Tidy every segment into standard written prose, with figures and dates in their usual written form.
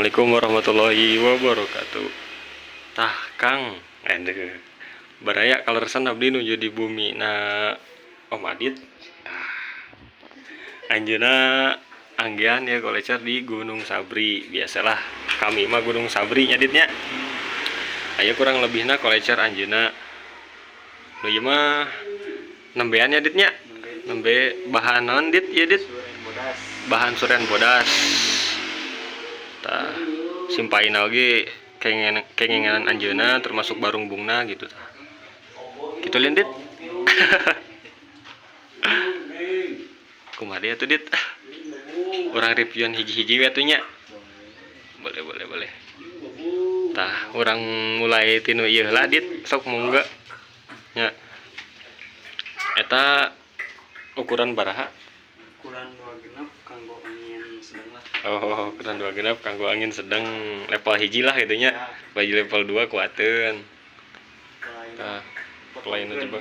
Assalamualaikum warahmatullahi wabarakatuh. Tah Kang, aduh. Baraya kaleresan abdi nuju di bumi na Om Adit. Ah. Anjeunna anggean ya kolecer di Gunung Sabri. Biasalah kami mah Gunung Sabri nya, Dit, nya. Aya kurang lebihna kolecer anjeunna. Nu ieu mah nembean ya, Dit, nya. Nembe bahan naon, Dit, ieu, Dit? Suren bodas. Bahan suren bodas. Tah, simpaina oge kengengan anjeunna, termasuk barungbungna gitu tah. Kitu lin, Dit. Kumaha dia tuh, Dit? Urang reviewan hiji-hiji we atuh nya. Boleh, boleh, boleh. Tah, urang mulai tinu ieu lah, Dit, sok mangga. Nya. Eta ukuran baraha? Ukuran 2 genep kanggo angin sedang lah. Oh, ukuran 2 genep kanggo angin sedang, level 1 lah gitu nya. Ya. Baju level 2 kuateun. Lain. Tah, lain coba.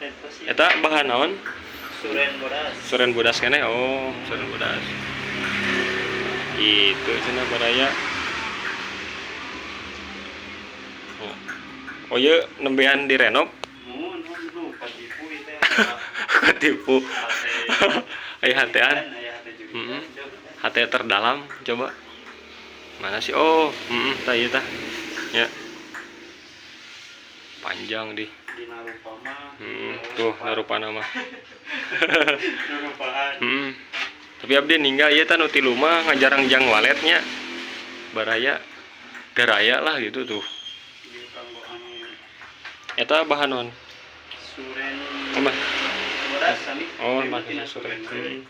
Eta sih. Eta bahan naon? Suren bodas. Suren bodas keneh. Oh, suren bodas. Itu cenah, baraya. Oh. Oh ieu nembean direnov? Mun mun katipu ieu teh. Ketipu. Aya hatean. Aya hate juga. Hate terdalam coba. Mana sih? Oh, heeh, tah ieu tah. Ya. Panjang di. Dina rupa mah. Tuh narupana mah. Narupaan. Tapi abdi ninggal ieu tah nu tilu mah ngajarangjang waletnya. Baraya garaya lah gitu tuh. Ieu kanggo angin. Eta bahan naon? Suren Apa? bodas sami. Oh, Ieu bahan tina suren. we.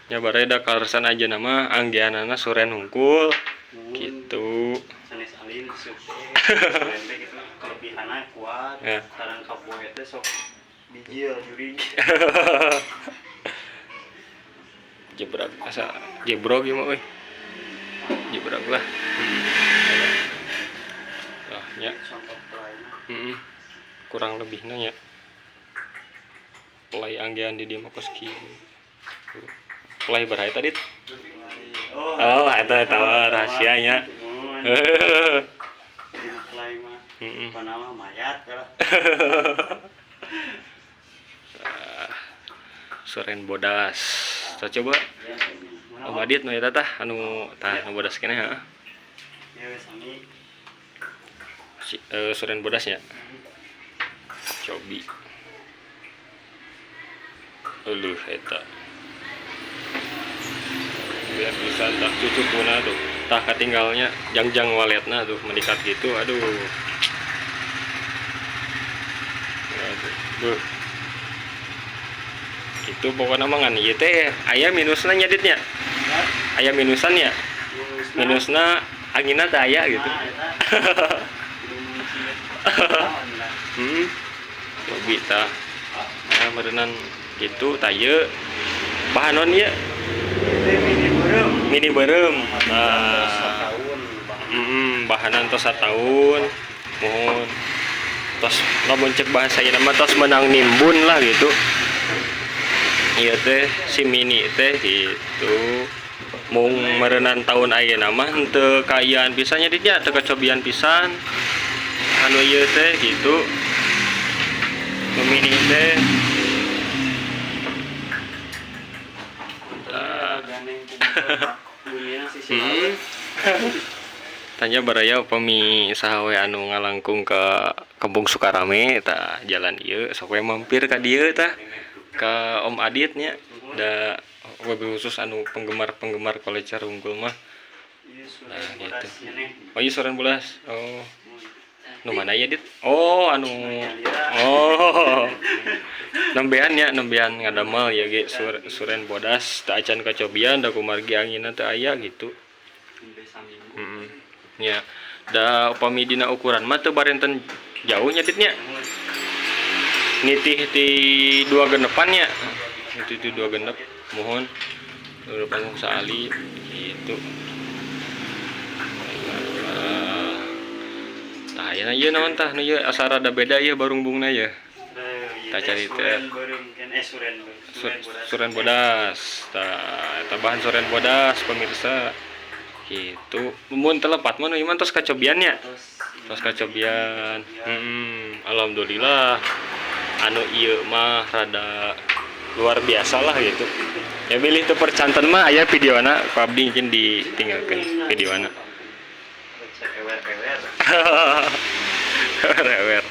Ya baraya da kaleresan aja nama anggeanana suren hungkul Mun. gitu. Sanes alin sup suren teh gitu kelebihanna kuat. Ya. Sareng kapoe teh sok bijil jurig. Jebrak asa jebrog ieu mah euy. Jebrak lah. Tah nya. Contoh lainna. Kurang lebihna nya. Pelai anggean di dieu mah kos kieu. Pelai baraha tadi? Oh, Oh, eta eta mah rahasianya. Mun. Dina pelai mah. Pana mah mayat lah. Ah, suren bodas. Kita coba Om Adit nu eta tah anu tah nu bodas keneh heeh. Ya wes sami. Si, suren bodas nya. Cobi. Euleuh eta. Biar bisa tah cucukuna tuh. Tah katinggalnya jangjang waletna tuh mendekat gitu. Aduh. Aduh. Duh. Itu pokoknya mah ngan ieu teh aya minusna nya, Dit, nya. Aya minusan ya. Minusna anginna teh aya gitu. Nah, eta. Cobi tah. Nah, meureunan gitu tah ieu. Bahan naon ieu? Mini beureum. Mini beureum. Nah, Setahun bahan. Bahanan tos sataun. Mohon. Tos lamun cek bahasa ieu mah tos menang nimbun lah gitu. Ieu teh si mini teh gitu. Mung meureunan tahun ayeuna mah henteu kaayaan pisan nya, Dit, nya, teu kacobian pisan. Anu ieu teh gitu. Nu mini teh. Tah. Gandeng ku bumina sisi laut. Tanya baraya upami saha we anu ngalangkung ke Kampung Sukarame tah jalan ieu sok we mampir ka dieu tah ka Om Adit nya, da wabil khusus anu penggemar-penggemar kolecer unggul mah. Ieu suren Nah, bodas gitu. nyeneh. Oh, iya suren bodas. Oh. Nu mana ya, Dit? Oh, anu oh. Nembean ya, nembean ngadamel ya ge suren bodas teu acan kacobian da kumargi anginna teu aya gitu. Nembe saminggu. Heeh. Nya, da upami dina ukuran mah teu barenten jauh nya, Dit, nya. Nitih ti 2 genepan nya. Nitih ti 2 genep, mohon. Dua panggung saali gitu. Tah ayeuna ieu naon tah nu ieu asa rada beda ieu barungbungna ye. Eh, Tah cari teh. Suren bodas. Tah eta bahan suren bodas, pemirsa. Gitu. Mun teu lepat mah nu ieu mah tos kacobian nya. Tos kacobian. Alhamdulillah. Anu ieu mah rada luar biasa lah gitu. Ya bilih teu percanten mah aya videona ku abdi mungkin ditinggalkeun videona. Ewer-ewer. Ewer.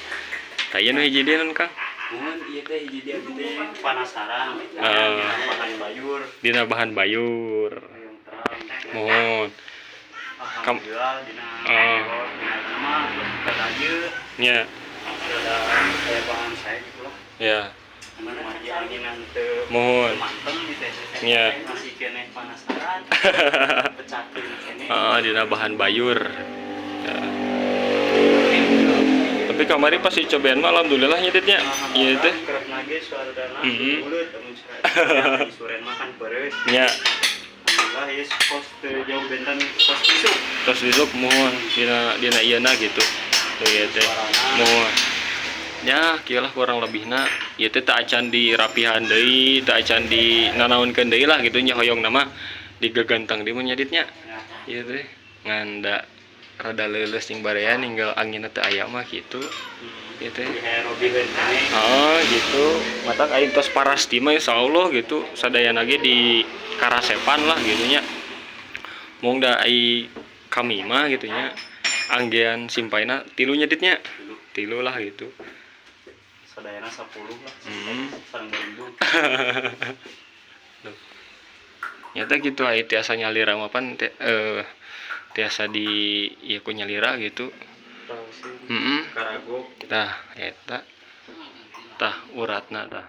Tah ieu nu hiji deui naon, Kang? Mun ieu teh hiji deui abdi teh penasaran Ah. bahan bayur. Dina bahan bayur. Hoyong terang. Muhun. Alhamdulillah dina Ah. dina nama rada ieu Nya, rada aya bahan saya gitu lah. ya. Anu margi anginan teu Muhun. manteng gitu teh. Nya. Masih keneh penasaran. Pecakeun keneh. Heeh, dina bahan bayur. Ya. Tapi kamari pas dicobain mah alhamdulillah nyeditnya. Iya teh. Kerep nage suarana mulut amun suren mah kan pereus. Nya, Alhamdulillah ya kos teu jauh benten kos isuk. terus disuk muhun dina dina ieuna gitu. Tuh ieu teh. Muhun. Ya, kieu lah kurang lebihna ieu teh teu acan dirapihan deui, teu acan di nanaonkeun deui lah gitu nya, hoyong nama digagantang deui mah nyaditnya. Ya. Ieu teh ngan da rada leuleus jeung barean ninggal anginna teu aya mah gitu. Ieu teh. Di robihkeun keneh. Oh gitu, matak aing tos parasti mah insyaallah gitu, sadayana ge di karasepan lah gitu nya. Mung da ai kami mah gitu nya, anggean simpaina tilu nyeditnya, tilu lah gitu. Sadayana 10 lah. Sareng beribu. Nyata gitu ai tiasa nyalira mah pan tiasa di ieu ku nyalira gitu. Karago. Tah eta. Tah uratna tah.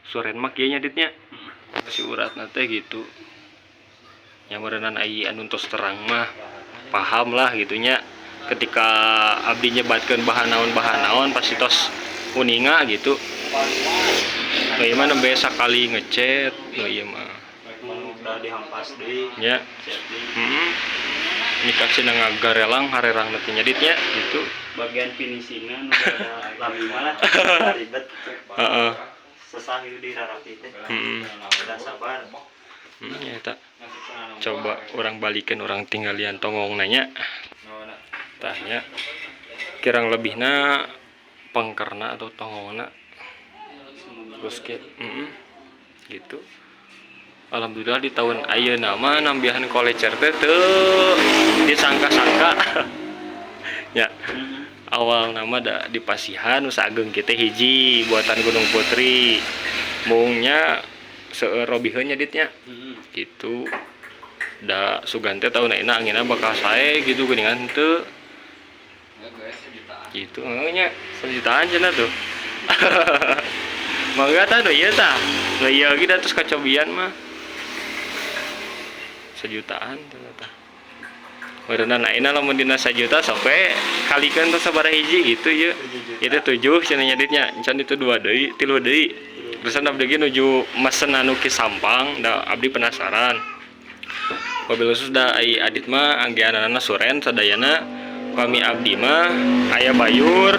Suren mah kieu nyaditnya. Si uratna teh gitu. Nya meureunnan ai anu tos terang mah paham lah gitu nya. Ketika abdi nyebatkeun bahan naon pasti tos uninga gitu. Nu ieu mah nembe sakali ngecet nu ieu mah. Udah dihampas deui. Nya. Cet deui. Nikah sina ngagarelang harerang teh nyaditnya gitu. Bagian finishingna nu rada lami mah lah ribet. Heeh. Sesah ieu dirarapi teh. Udah sabar. Ya eta. Coba orang balikin orang tinggalian tongong nanya. Tah nya kirang lebihna pengkerna atau tongongna terus ke gitu. Alhamdulillah di tahun ayeuna mah nambihan kolecer teh teu disangka-sangka. Ya. Awal nama da di pasihan nu saageng kita hiji buatan Gunung Putri. Mungnya seueur robiheun nyaditnya. Gitu. Da sugan teh tahun ayeuna anginna bakal sae gitu geuningan teu. Gitu heuh nya sejutaan cenah tuh. Mangga tah nu ieu tah. Nu ieu ge da tos kacobian mah. Sejutaan tah tah. Meureunna ayeuna lamun dina sajuta sok we kalikeun teh sabaraha hiji gitu ieu. Ieu teh 7 cenah nyaditnya. Encan itu 2 deui, 3 deui. Terusan abdi ge nuju mesen anu Ki Sampang, da abdi penasaran. Mobil khusus da ai Adit mah anggeanana suren sadayana, kami abdi mah aya bayur,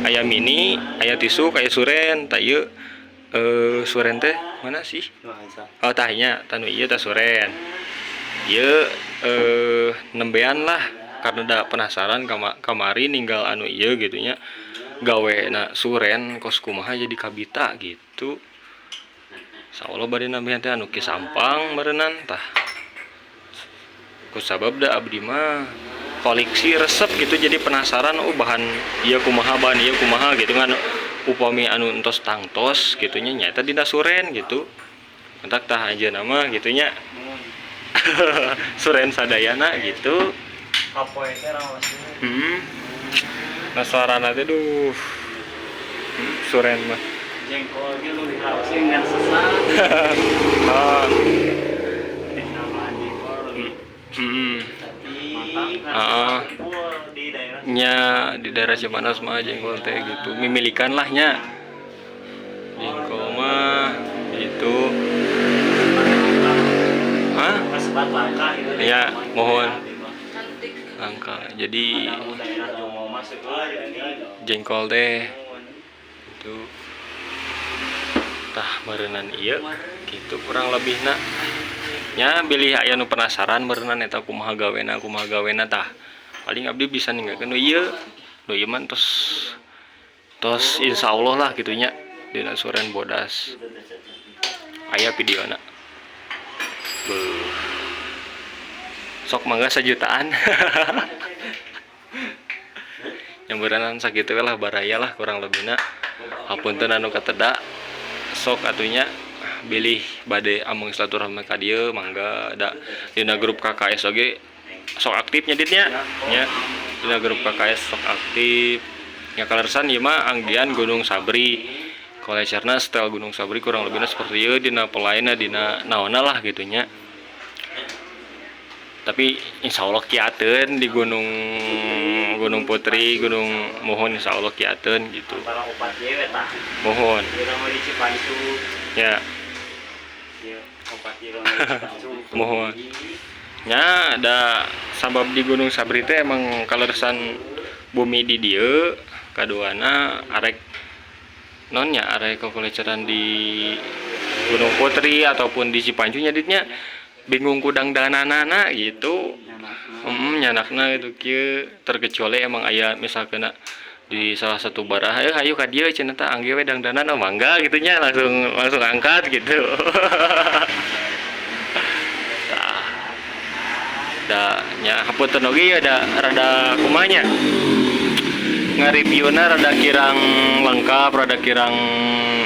aya mini, aya tisuk, aya suren. Tah ieu suren teh mana sih? Oh tah nya, tah nu ieu tah suren. Ieu nembean lah karena da penasaran kamari ninggal anu ieu gitu nya. Gawe na suren kos kumaha jadi kabita gitu. Insyaallah bade nambihan teh anu Ki Sampang meureunnan tah. Kusabab da abdi mah koleksi resep gitu jadi penasaran oh bahan ieu kumaha bahan ieu kumaha gitu kan upami anu entos tangtos gitu nya nyaeta dina suren gitu. Entak tah anjeunna mah gitu nya. Suren sadayana gitu. Kapoe teh raosna. Nah suarana teh duh. Suren mah. Jengkol ge leuwih raos ngan sesah. Ah. Dina bahan jengkol leuwih. Mantap. Ah. Kumpul di daerah. Nya di daerah Cipanas mah jengkol teh gitu. Mimilikan lah nya. Jengkol mah gitu. Hah? Kasebat langka gitu. Iya, mohon. Cantik. Langka. Jadi Ada daerah Jomo mah seueur gini. jengkol teh gitu. Gitu. Tah, meureunan ieu gitu kurang lebihna nya. Bilih aya nu penasaran meureunan eta kumaha gawena, kumaha gawena, tah paling abdi bisa ninggalkeun nu ieu, nu ieu mah tos tos insyaallah lah gitu nya, dina suren bodas aya videona. Beuh. Sok mangga sajutaan yang berenan. Sakitu we lah, baraya lah, kurang lebihna hapunten anu kateda. Sok atuh nya, bilih bade ameng silaturahmi ka dieu mangga, da dina grup KKS oge sok aktif nya, Dit, nya. Nya, dina grup KKS sok aktif nya. Kaleresan ieu mah anggian Gunung Sabri, kolecerna style Gunung Sabri, kurang lebihnya seperti ieu dina pelaina, dina naonna lah gitu nya. Tapi insya Allah kiateun di Gunung Gunung Putri, Gunung, mohon, insya Allah kiateun gitu. Antara opat ye tah. Mohon. Ieu mah di Cipancu. Ya. Ieu opat ieu mah di Cipancu. Mohon nya, ada sabab di Gunung Sabri teh emang kaleresan bumi di dieu, kaduana arek nonnya, arek kokoleceran di Gunung Putri ataupun di Cipancu nya, Dit, nya, bingung ku dangdananana gitu. Nyanakna gitu kieu. Terkecuali emang aya misalkan di salah satu barah, ayo ayo ka dieu cenah tah, angge we dangdanan, oh mangga gitu nya, langsung langsung angkat gitu. Tah, da nya hapunten oge ya, da rada kumaha nya, ngareviewna rada kirang lengkap, rada kirang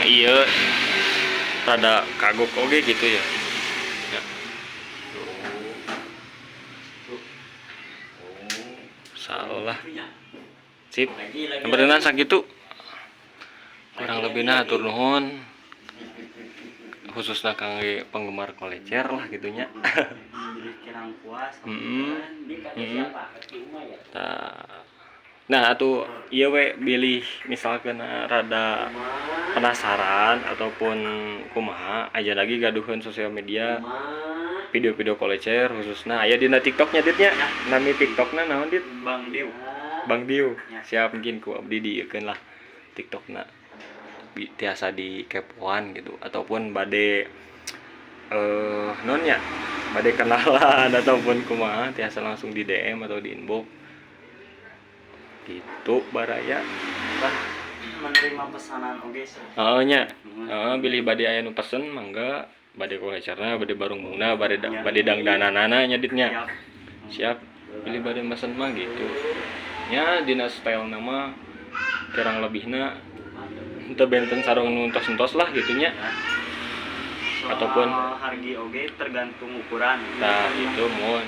ieu, rada kagok oge gitu ya. Ya. Tuh. Salah. Sip. Berenang sakitu. Kurang lebihnya hatur nuhun. Khususnya kangge penggemar kolecer lah gitunya. Jadi kirang puas. Tah. Nah, atuh ieu we, bilih misalkan rada penasaran ataupun kumaha aja lagi gaduheun sosial media video-video kolecer, khususnya aya dina TikToknya, Dit, nya. Nami TikTokna naon, Dit? Bang Diu. Bang Dio. Ya. Siap, mungkin ku abdi dieukeun lah TikTokna. Tiasa di kepoan gitu ataupun bade nonnya, bade kenalan ataupun kumaha, tiasa langsung di DM atau di inbox gitu, baraya. Bah, menerima pesanan oge sih. Heeh nya. Heeh, bilih bade aya nu pesen mangga, bade kolecerna, bade barunggungna, bade bade dangdananana nya, Dit, nya. Siap. Siap, bilih bade mesen mah gitu nya. Dina style nama kurang lebihna teu benten sareng nu entos-entos lah gitu nya. Ya. Soal Ataupun- harga oge tergantung ukuran. Nah, itu mohon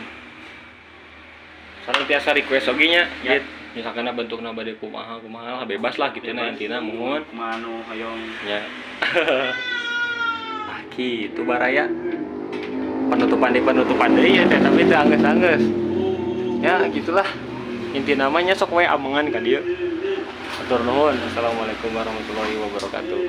sareng tiasa request oge nya. Ya. Dit, misalkan bentukna bade kumaha kumaha lah, bebas lah gitu nah, intina mohon. Kumaha nu hoyong. Ya, ah gitu, baraya. Penutupan di penutupan deui ya teh, tapi teu anggeus-anggeus ya, gitulah inti namanya. Sok we amengan ka dieu. Hatur nuhun. Assalamualaikum warahmatullahi wabarakatuh.